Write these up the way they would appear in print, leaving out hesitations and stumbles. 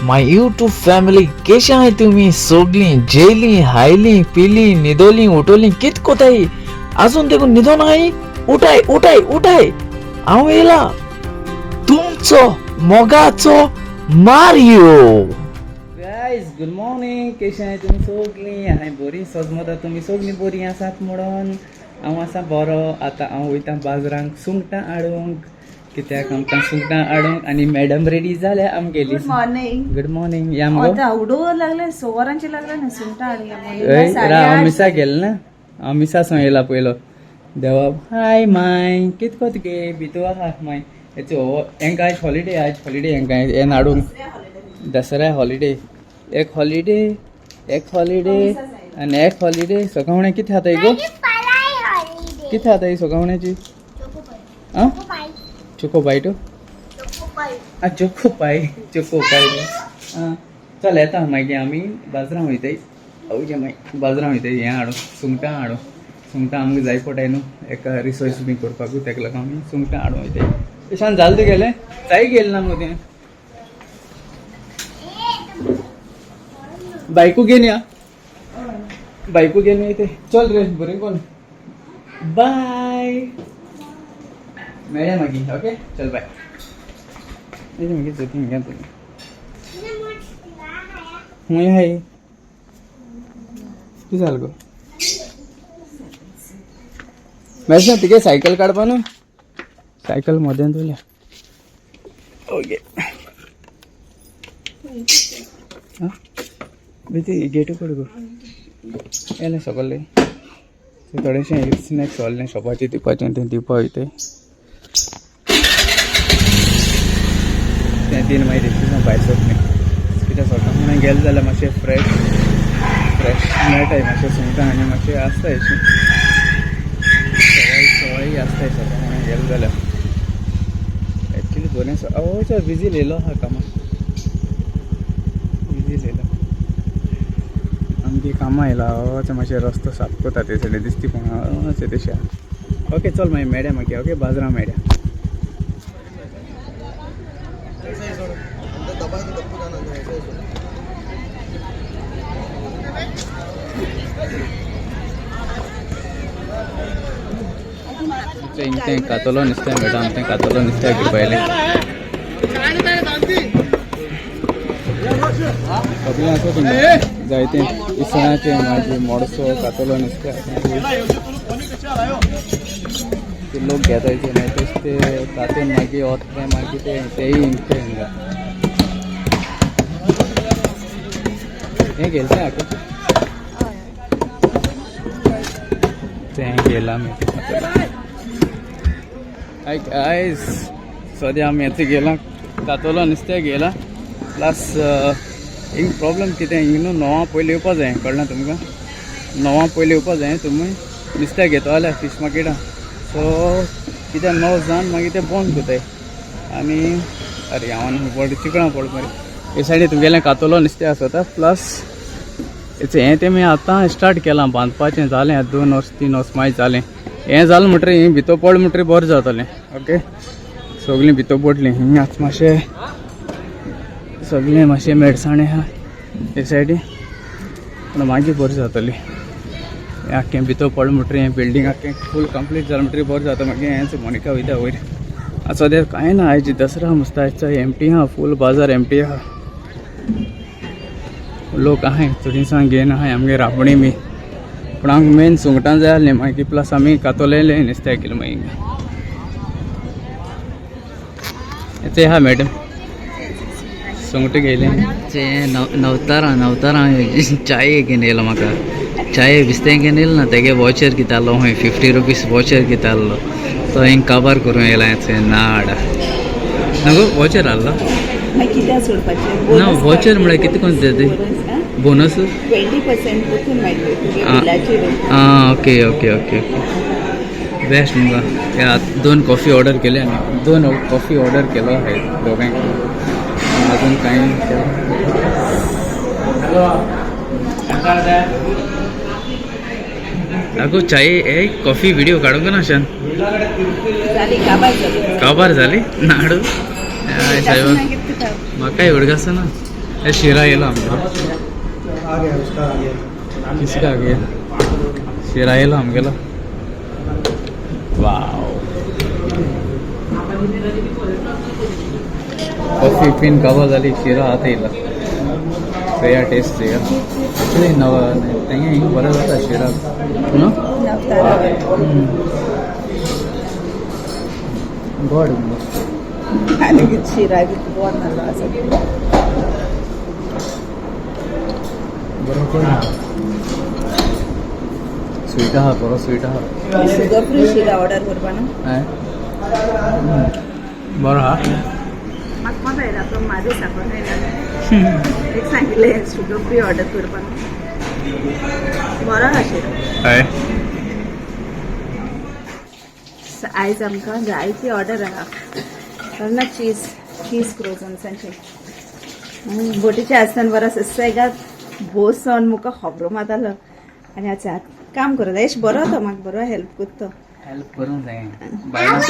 My YouTube family, केशे आहाय तुमी सोगलीं? जेयलीं, हायलीं, पिलीं, न्हिदोलीं, उठोलीं, कित कोताय? आजून देखून न्हिदोन आहाय? उठाय उठाय उठाय, हांव येयला तुमचो मोगाचो मारियो. Guys, good morning. केशे आहाय तुमी सगळीं? हांवें बरी सजमता, तुमी सगळीं बरीं आसात म्हणून हांव आसा बरो. आतां हांव वयता बाजारांक सुंगटां हाडूंक, कित्याक आमकां सुंगटां हाडूंक. आनी मॅडम रेडी जाल्या आमगेली. Good morning. Good morning. या मगो. आतां उडो लागले, स वरांचे लागले ना सुंगटां हाडूंक. हय, हांव मिसा गेल ना, हांव मिसा सावन येयला पयलो. देवा हाय माय, कित कोत गे भितू आहा माय. हेचो हेंकां आयज हॉलिडे, आयज हॉलिडे हेंकां हें हाडूंक. दसऱ्या हॉलिडे, एक हॉलिडे, एक हॉलिडे आनी एक हॉलिडे. सकावणे कितें खाताय गो? कितें खाताय सकावण्याची? आं, चोको बायटो, आ चोको पाय, चोको पाय. आं, चल येता. मागीर आमी बाजारां वयताय. ओके, मागीर बाजारां वयताय, हें हाडूं, सुंगटां हाडूं. सुंगटां आमकां जाय पडटाय न्हू एका रिसर्च बी करपाकूय, तेका लागून आमी सुंगटां हाडूं वयताय. तशें जालें तुगेलें? चाय गेलें ना मगो तें? बायकू घेवन या, बायकू घेवन वयताय. चल रे, बरें कोन, बाय, मेळया मागीर. ओके, चल बाय. मागीर जोती घे तुमी. खूंय आहाय? कितें जालें गो? मेळटा तुगे सायकल काडपा न्हू? सायकल मदें दवरल्या. ओके, आं, भितर गेटू कड गो येयलें सगळें. थोडेशें स्नॅक्स व्हरलें शॉपाचेर दिवपाचें, तें दिवपा वयताय. तें दिन मागीर रिक्षेसान भायर सरलें. कित्याक सकाळ फुडें गेलें जाल्यार मातशें फ्रेश फ्रेश मेळटाय मातशें सुंगटां आनी मातशें आसताय अशें सवाय सवाय आसताय सकाळ फुडें गेलें जाल्यार. एक्चुली बरें आसा. अवय, विजील येयलो आहा कामाक, विजील येयलो. आमगे कामां येयला. हय, मातशें रस्तो साफ करता ते सायडीन दिसती पण हय तशें आहा. ओके, चल, मागीर मेळया मागीर. ओके, बाजारां मेळया. तें कातलो नुस्तें मेळटा, आमचें कातलो नुस्तें घेवपा येयलें. सगळें आसा तुमकां जायतें, इसणाचें, मागीर मोडसो, कातलो नुस्तें. ते लोक घेताय ते, मागीर तशें ते तातून मागीर वतले, मागीर ते तेय हिंगते हिंगा. हें घेतलें आतां, तें घेयलां आमी. आयक आयज सद्या आमी येता गेला, कातोलो नुस्तें घेयला. प्लस हिंग प्रॉब्लम कितें, हिंग न्हू णवां पयलीं येवपा जाय, कळना तुमकां? णवां पयलीं येवपा जाय तुमी नुस्तें घेता जाल्यार फीश मार्केटान. सो कित्याक 9 जावन मागीर ते बंद करताय. आनी अरे, हांव पड चिकणां पड मरे. हे सायडीन तुमगेलें कातोलो नुस्तें आसता. प्लस हें तेमी आतां स्टार्ट केलां बांदपाचें, जालें 2 वर्स 3 वर्स मागीर जालें. हें जालें म्हणटरीर हें भितर पड म्हणटरीर बरें जातलें. ओके, सगळीं भितर पडलीं. हिंग आतां मातशें सगळें मातशें मेडसाणें आहा हे सायडीन, पूण मागीर बरें जातलें. हें आख्खें भितर पडलें म्हणटरीर, हें बिल्डींग आख्खें फूल कंप्लीट जालें म्हणटरीर बरें जाता. मागीर हेंच मोनिका वयता वयर. आतां सद्या कांय ना, आयज दसरा मस्ता, आयज एमटी आहा, फूल बाजार एमटी आहा. लोक आहाय थोडीं घेवन आहाय आमगे रांपणी बी, पूण आमकां मेन सुंगटां जाय आसलीं. मागीर प्लस आमी कातोलें नुस्त्याक गेले. मागीर ते आहा मॅडम, सुंगटां घेयलें. ते नवतारा नवतारा चाय घेवन येयलो म्हाका. चाये बिस्तें घेवन येयलो ना, तेगे वॉचर कितें आहलो खंय, 50 रुपीज वॉचर कितें आहलो, तो हिंग काबार करून येयला. नाड न्हू गो, वॉचर आहलो. मागीर कित्याक सोडपाचें? ना, voucher म्हळ्यार कितें कोण ते? बोनस. 20% परतून मेळटलें तुगे आं. बिलाचेर. आं, okay okay okay okay best मुगो. या, दोन कॉफी ऑर्डर केले आमी, दोन कॉफी ऑर्डर केलो आहे दोगांक. अजून कांय केलं? अगो चाय ए कॉफी व्हिडिओ काडूंक ना अशान. जाली, काबार जाली. काबार जाली नाडू. साहेब, म्हाकाय उडगास ना. हे शिरा येयलो आमगेलो. आ गया, उसका आ गया. किसका आ गया? शिरा येयलो आमगेलो. वाव, कॉफी पिन काबार जाली. शिरा आतां येयला. चोया, टेस्ट चोया. एक्चुली नव तेंगे हिंग बरो जाता शिरा न्हू. गोड. आनी शिरा बी गोड नाल्लो आसा. बरो गोड, स्वीट आहा, बरो स्वीट आहा. शुगर फ्री शिरा ऑर्डर करपा न्हू. हय, बरो आहा. म्हाका मजा येयला, तो म्हाजे साकून येयला. एक सांगिल्लें शुगर फ्री ऑर्डर करपा. बरो आहा शिरा. हय. आयज आमकां जायती ऑर्डर आहा ना चीज चीज क्रोजन्सांची बोटीचे आसतना बरो सगळ्यात बसून मुका खबरो मारतालो आनी आतां काम करता एश बरो तो, म्हाका बरो हेल्प करता. हेल्प करूंक जाय बायलां.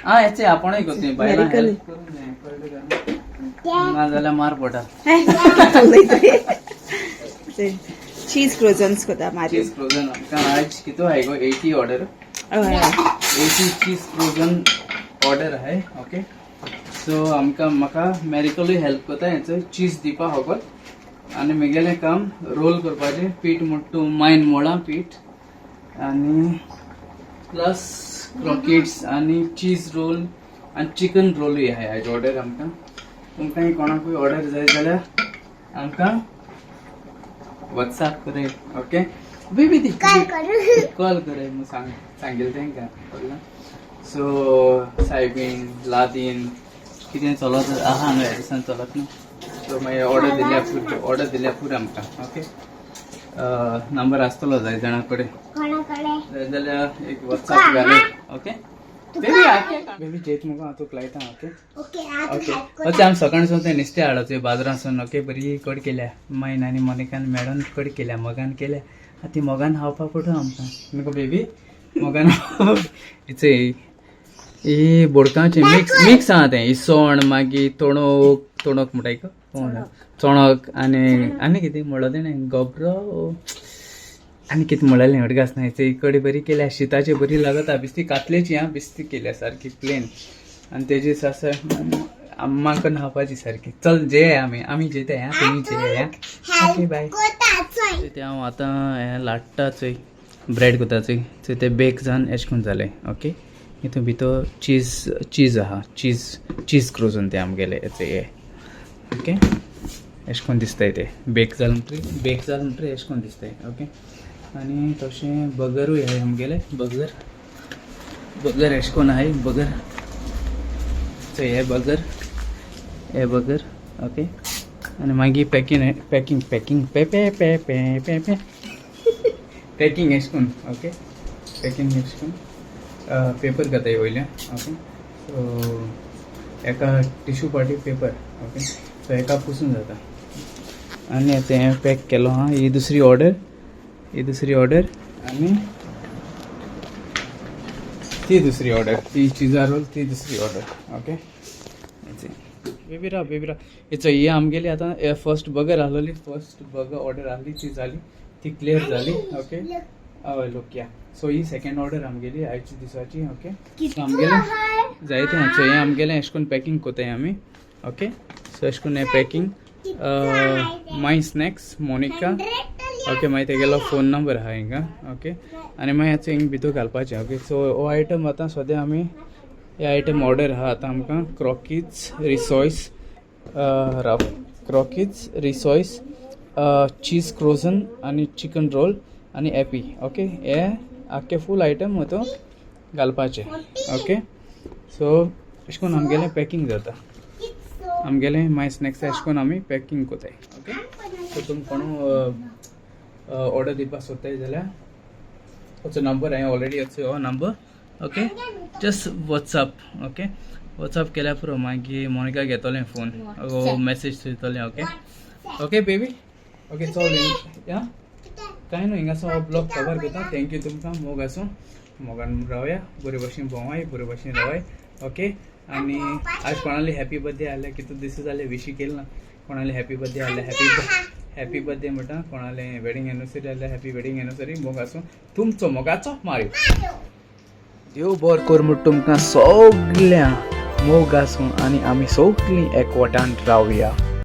आं, हेचे आपणूय करता बायलां. Medically. Help करूंक जाय, कळ्ळें का? ना जाल्यार मार पडटा. चीज क्रोजन्स करता मारी. चीज फ्रोजन आमकां आयज कितू आहाय गो? 80 ऑर्डर. हय. 80 चीज फ्रोजन ऑर्डर आहाय. ओके, सो आमकां म्हाका मॅरिकलूय हेल्प करता. हेचो चीज दिवपा फकत आनी म्हगेलें काम रोल करपाचें. पीठ मोडटू मायन मोळां पीठ आनी प्लस क्रॉकेट्स आनी चीज रोल आनी चिकन रोलूय आहाय आयज ऑर्डर आमकां. तुमकां कोणाकूय ऑर्डर जाय जाल्यार आमकां वॉट्सॅप कराय. ओके बेबी, ती कॉल कराय सांग सांगेल तांकां, कळ्ळें? सो सायबीन लादीन कितें चलत आहा न्हू ह्या दिसान चलत न्हू. सो मागीर ऑर्डर दिल्या पुरो, ऑर्डर दिल्या पुरो आमकां. ओके, नंबर आसतलो जाय जाणां कडेन, जाय जाल्यार एक वॉट्सॅप घालय. ओके बेबी, बेबी जेत मुगो, हांव तुका लायता. ओके ओके ओके आमी सकाळसून तें नुस्तें हाडचें बाजारांसून. ओके, बरी कड केल्या मायन आनी मोनिकान मेळोन कड केल्या, मोगान केल्या. आतां ती मोगान खावपाक पडटा आमकां न्हू बेबी? मोगान. इचे ही बोडकांचे मिक्स मिक्स आहा तें इसवण, मागीर तोणक, तोणक म्हणटाय गो, चणक आनी आनी कितें म्हणलो तेणें, गोबरो आनी कितें म्हणलेलें उडगास ना. हेची कडी बरी केल्या, शिताची बरी लागता. बिस्ती कातलेची आं, बिस्ती केल्या सारकी प्लेन आनी तेजी सास अम्माक खावपाची सारकी. चल जेय, आमी आमी जेताय आं, तुमी जेय आं. ओके बाय. ते हांव आतां हें लाट्टा चोय, ब्रेड करता चोय. चोय, ते बेक जावन एश कोन जालें. ओके, हितून भितर चीज चीज आहा, चीज चीज क्रोजन ते आमगेले हेचे हे. ओके, एश कोन दिसताय ते बेक जाल म्हणटकीर, बेक जाल म्हणटकीर एश कोन दिसताय. ओके, आनी तशें बर्गरूय आहाय आमगेले. बर्गर बर्गर एश कोन आहाय बर्गर. चोय, हे बर्गर, हे बर्गर. ओके, आनी मागीर पॅकिंग पॅकिंग पॅकिंग पे पे पे पे पे पे पॅकिंग एश कोन. ओके, पॅकिंग एश कोन पेपर घाताय वयल्यान. ओके, सो एका टिश्यू पाटी पेपर. ओके, सो एका पुसून जाता. आनी आतां हें पॅक केलो आहा. ही दुसरी ऑर्डर, ही दुसरी ऑर्डर आनी ती दुसरी ऑर्डर, ती चिजा रोल, ती दुसरी ऑर्डर. ओके बेबी, राव बेबी, राव. हेचो ही आमगेली आतां फर्स्ट बर्गर आहलोली, फर्स्ट बर्गर ऑर्डर आहली, ती जाली, ती क्लियर जाली. ओके, हय लोकया. सो ही सेकंड ऑर्डर आमगेली आयच्या दिसाची. ओके, सो आमगेलें जायते आहा. सो हें आमगेलें एश कोन पॅकिंग कोताय आमी. ओके, सो एश कोन हें पॅकिंग. माय स्नॅक्स मोनिका. ओके, मागीर तेगेलो फोन नंबर आहा हिंगा. ओके, आनी मागीर हाचो हिंग भितर घालपाचें. ओके, सो हो आयटम आतां सद्या आमी हे आयटम ऑर्डर आहा आतां आमकां क्रॉकीज रिसॉयस राव, क्रॉकीज रिसॉयस, चीज क्रोजन आनी चिकन रोल आनी एपी. ओके, हे आख्खे फूल आयटम तो घालपाचे. ओके, सो अशें करून आमगेलें पॅकिंग जाता. आमगेलें माय स्नॅक्स अशें करून आमी पॅकिंग कोताय. ओके, सो तुमी कोणू ऑर्डर दिवपाक सोदताय जाल्यार ताचो नंबर हांवें ऑलरेडी हो number. Okay, just WhatsApp. Okay, WhatsApp केल्यार पुरो, मागीर मोनिका घेतलें फोन, मॅसेज दितलें. ओके ओके बेबी, ओके, चल या. कांय न्हू, हिंगासो हो ब्लॉग कवर करता. Thank you तुमकां. मोग आसूं, मोगान रावया, बरे भशेन भोंवाय, बरे भशेन रावाय. ओके, आनी आज कोणाली हॅपी बर्थडे आसल्यार, कितू दीस जाले विशी केल ना. कोणाले हॅपी बर्थडे आहल्यार हॅपी हॅपी बर्थडे म्हणटा, कोणाले वेडिंग एनिवर्सरी आहल्यार हॅपी वेडिंग एनिवर्सरी. मोग आसूं तुमचो मोगाचो मारियो. देव बरो कर म्हूण तुमकां सगळ्यां, मोग आसूं आनी आमी सगळीं एकवटान रावया.